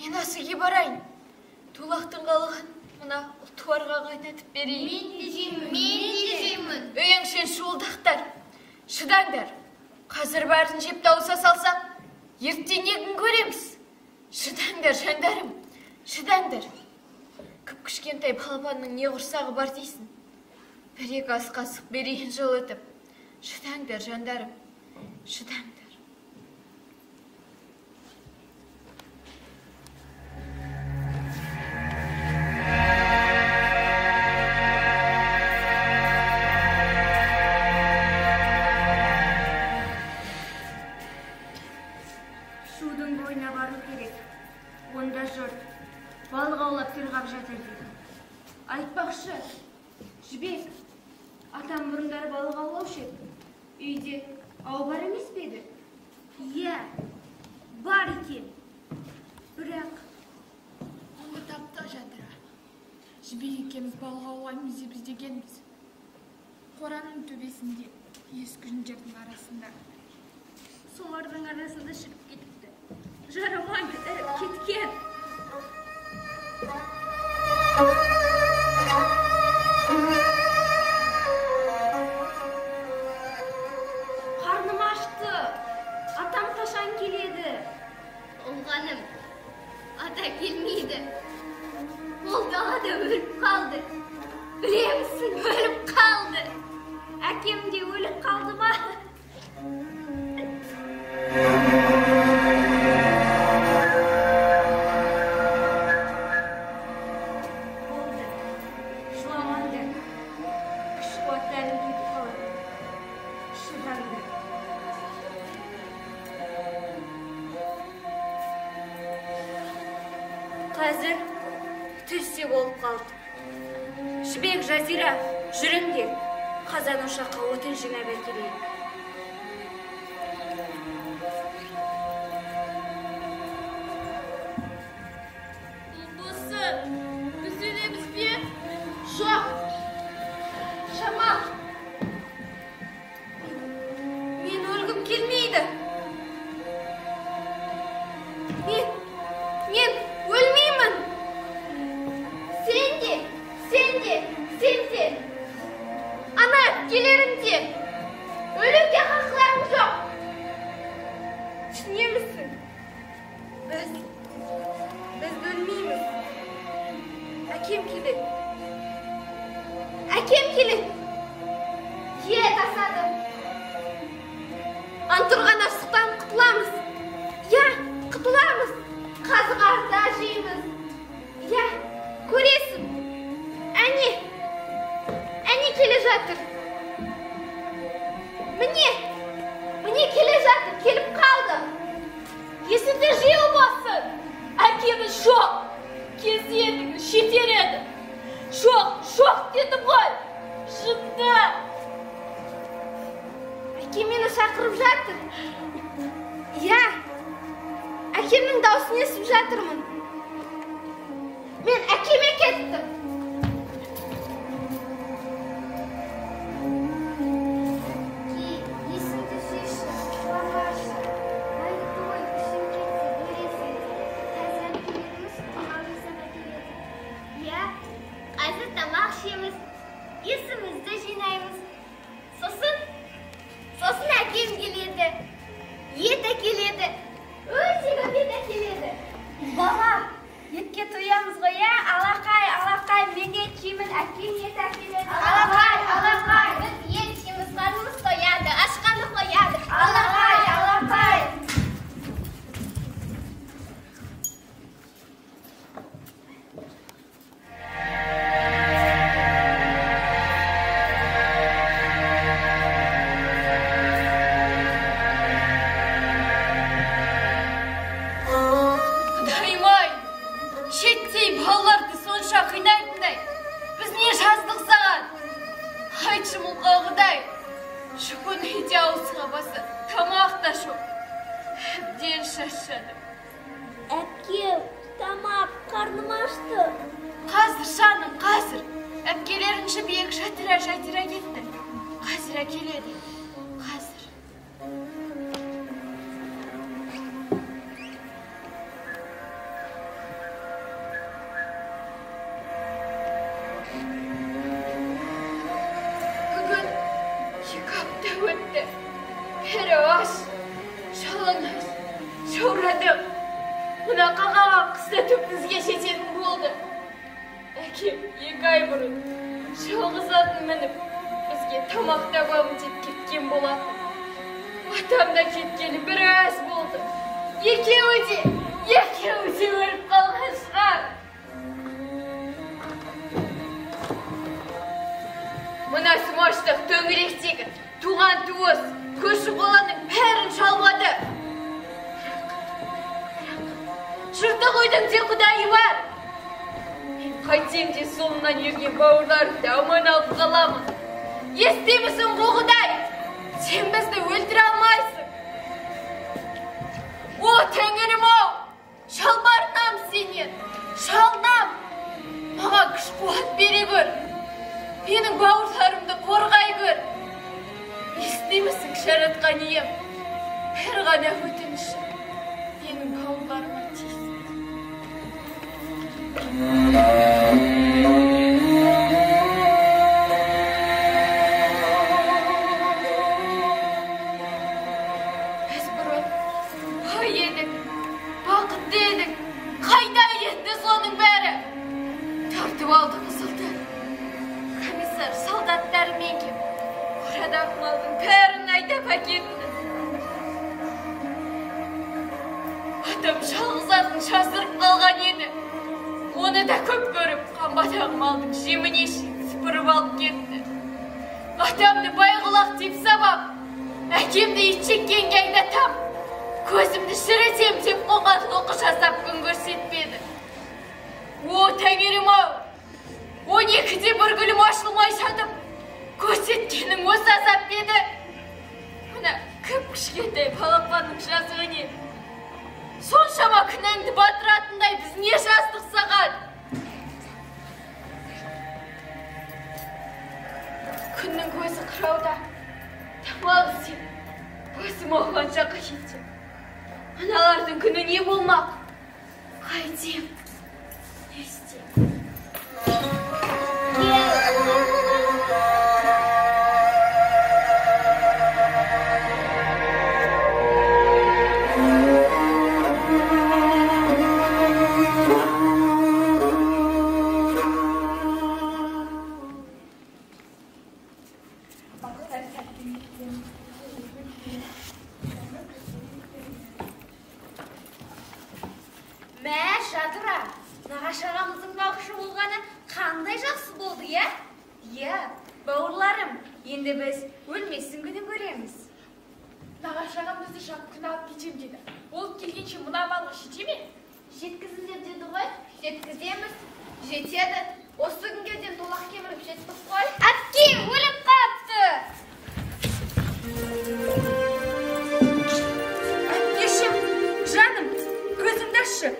Мен ас үйге барайын. Тулақтың қалғанын мына ұлтуарға қайнатып берейін. Мен де жеймін, мен де жеймін. Өйеңшен шуылдақтар, шыдаңдар. Қазір бәрін жеп тауыса салсақ, ертең не күн көреміз. Шыдаңдар, жандарым, шыдаңдар. Кіп-кішкентай балапанның не құрсағы бар дейсің. Бір-екі ас қасық берейін жылытып. Шыдаңдар, жандарым, шыдаңдар. Судың бойына бару керек. Онда жұрт балық аулап тырғап жатыр дейді. Айтпақшы, Жібек, атам бұрындары балық аулаушы еді. Үйде ау бар емес пе еді? Иә, бар екен. Бірақ Оны тапты Жадыра. Жібек екеуміз балық аулаймыз деп іздегенбіз. Қораның төбесінде, ескі жүндердің арасында. Солардың арасында шіріп кетіпті. Жарамай іріп кеткен. Қарным ашты. Атам қашан келеді? Ұлғаным, ата келмейді. Ол далада өліп қалды. Білемісің, өліп қалды. Әкем де өліп қалды ма? Болды. Жыламаңдар. Күш қуаттарың кетіп қалады. Шыдаңдар. Қазір түс те болып қалды. Жібек, Жазира, жүріңдер. Қазан ошаққа отын жинап әкелейік. Ұлбосын, біз өлеміз бе? Жоқ. Жамал. Мен өлгім келмейді. Мен өлмеймін. Сен де, сен де, сен де. Ана әпкелерім де. Өлуге хақыларым жоқ. Түсінемісің? Біз өлмейміз. Әкем келеді. Әкем келеді. Ет асады. Антұрған аштықтан құтыламыз. Иә, құтыламыз. Қазы қарта жейміз. Иә, көресің. Әне, әне келе жатыр. Міне, міне келе жатыр, келіп қалды. Есіңді жи, Ұлбосын. Әкеміз жоқ. Келсе етіңіз жетер еді. Жоқ, жоқ дедім ғой. Жынды. Әкем мені шақырып жатыр. Иә, әкемнің даусын естіп жатырмын. Мен әкеме кеттім. Есіңді жишы, жыламашы. Айтты ғой, күшің кетсе өлесің. Қазір әпкелеріміз тамақ жасап әкеледі. Иә, қазір тамақ ішеміз, есімізді жинаймыз. Сосын әкем келеді, ет әкеледі, өте көп ет әкеледі. Бала, етке тоямыз ғой, иә? Алақай, алақай, мен ет жеймін, әкем ет әкеледі. Алақай, алақай, біз ет жейміз, қарнымыз тояды, ашқанды қояды. Алақай, алақай. Құдайым-ай, шеттей балаларды сонша қинайтындай, біз не жаздық саған? Айтшы, мұлқа Құдай, шүкін үйде ауызға басы, тамақ та жоқ. Әбден шаршадым. Әпке, тамақ, қарным ашты. Қазір, жаным, қазір. Әпкелерің Жібек, Жадыра, Жадыра кетті. Қазір әкеледі. Қазір. қағаған қыста түбімізге жететін болды. Әкем 2 ай бұрын жалғыз атын мініп, бізге тамақ табамын деп кеткен болатын. Атам да кеткелі біраз болды. Екеуі де өліп қалған шығар. Мына сұмаштық төңіректегі туған туыс, көрші-қолаңның бәрін жалмады. Жыртық үйдің де құдайы бар. Мен қайтсем де соңынан ерген бауырларымды аман алып қаламын. Естимісің ғой, Құдай? Сен бізді өлтіре алмайсың. О, Тәңірім-ау, жалбарынам сенен, жалынам. Маған күш қуат бере көр. Менің бауырларымды қорғай көр. Естимісің, Жаратқан ием, бір ғана өтінішім, менің бауырларыма тиіспе. Біз бұрын бай едік, бақытты едік. Қайда кетті соның бәрі? Тартып алды қызылдар. Комиссар солдаттарымен кеп, қорадағы малдың бәрін айдап әкетті. Атам жалғыз атын жасырып қалған еді. Оны да көп көріп, қамбадағы малдың жеміне шейін сыпырып алып кетті. Атамды байғұлақ деп сабап, әкемді итжеккенге айдатам, көзімді шірітем деп қоқан лоқы жасап күн көрсетпеді. О, Тәңірім-ау, 12-де бір гүлім ашылмай жатып, көрсеткенің осы азап еді. Мына кіп-кішкентай балапанның жазығы не? Соншама күнәңді батыратындай біз не жаздық саған? Күннің көзі қырауда, тамақ іздеп, басым ауған жаққа кетсем, аналардың күні не болмақ? Қайтем, не істеймін? Мә, Жадыра, нағашы ағамыздың балықшы болғаны қандай жақсы болды, иә? Иә, бауырларым, енді біз өлместің күнін көреміз. Нағашы ағам бізді жақын күні алып кетем деді. Ол келгенше мына балық жете ме? Жеткізіңдер деді ғой, жеткіземіз, жетеді. Осы күнге дейін толақ кеміріп жеттік қой. Әпке, өліп қапты! Әпкешім, жаным, көзімді ашшы.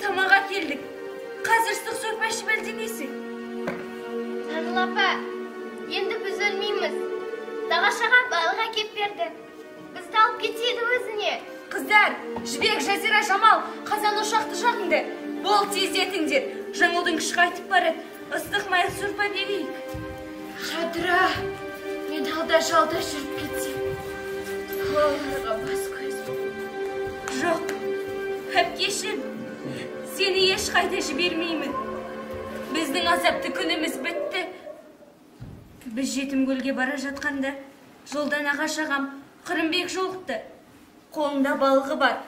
Тамақ әкелдік. Қазір ыстық сорпа ішіп әлденесің. Жаңыл апа, енді біз өлмейміз. Нағашы ағам балық әкеп берді. Бізді алып кетеді өзіне. Қыздар, Жібек, Жазира, Жамал, қазан ошақты жағыңдар. Бол, тездетіңдер. Жаңылдың күші қайтып барады. Ыстық майлы сорпа берейік. Жадыра, мен алда-жалда жүріп кетсем, балаларға бас көз бол. Жоқ, әпкешім, сені ешқайда жібермеймін. Біздің азапты күніміз бітті. Біз Жетімкөлге бара жатқанда жолда нағашы ағам Қырымбек жолықты. Қолында балығы бар,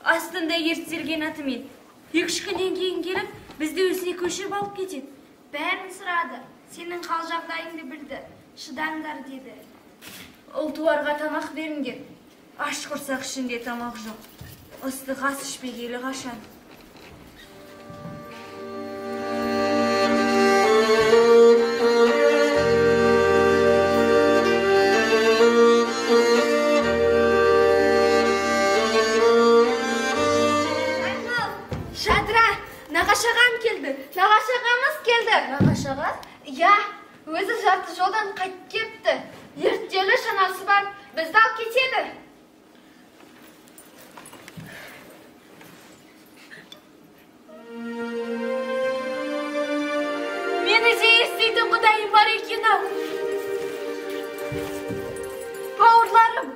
астында ерттелген атымен. 2-3 күннен кейін келіп, бізді өзіне көшіріп алып кетеді. Бәрін сұрады, сенің хал жағдайыңды білді, шыдаңдар деді. Ұлтуарға тамақ беріңдер. Аш құрсақ ішінде тамақ жоқ. Ыстық ас ішпегелі қашан. Жадыра, нағашы ағам келді. Нағашы ағамыз келді. Нағашы аға? Иә, өзі жарты жолдан қайтып кепті. Ерттеулі шанасы бар, бізді алып кетеді. Мені де еститін Құдайым бар екен-ау. Бауырларым,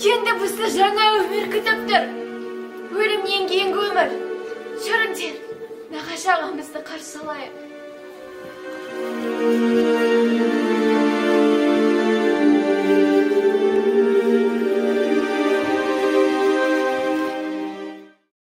енді бізді жаңа өмір күтіп тұр. Өлімнен кейінгі өмір. Жүріңдер, нағашы ағамызды қарсы алайық.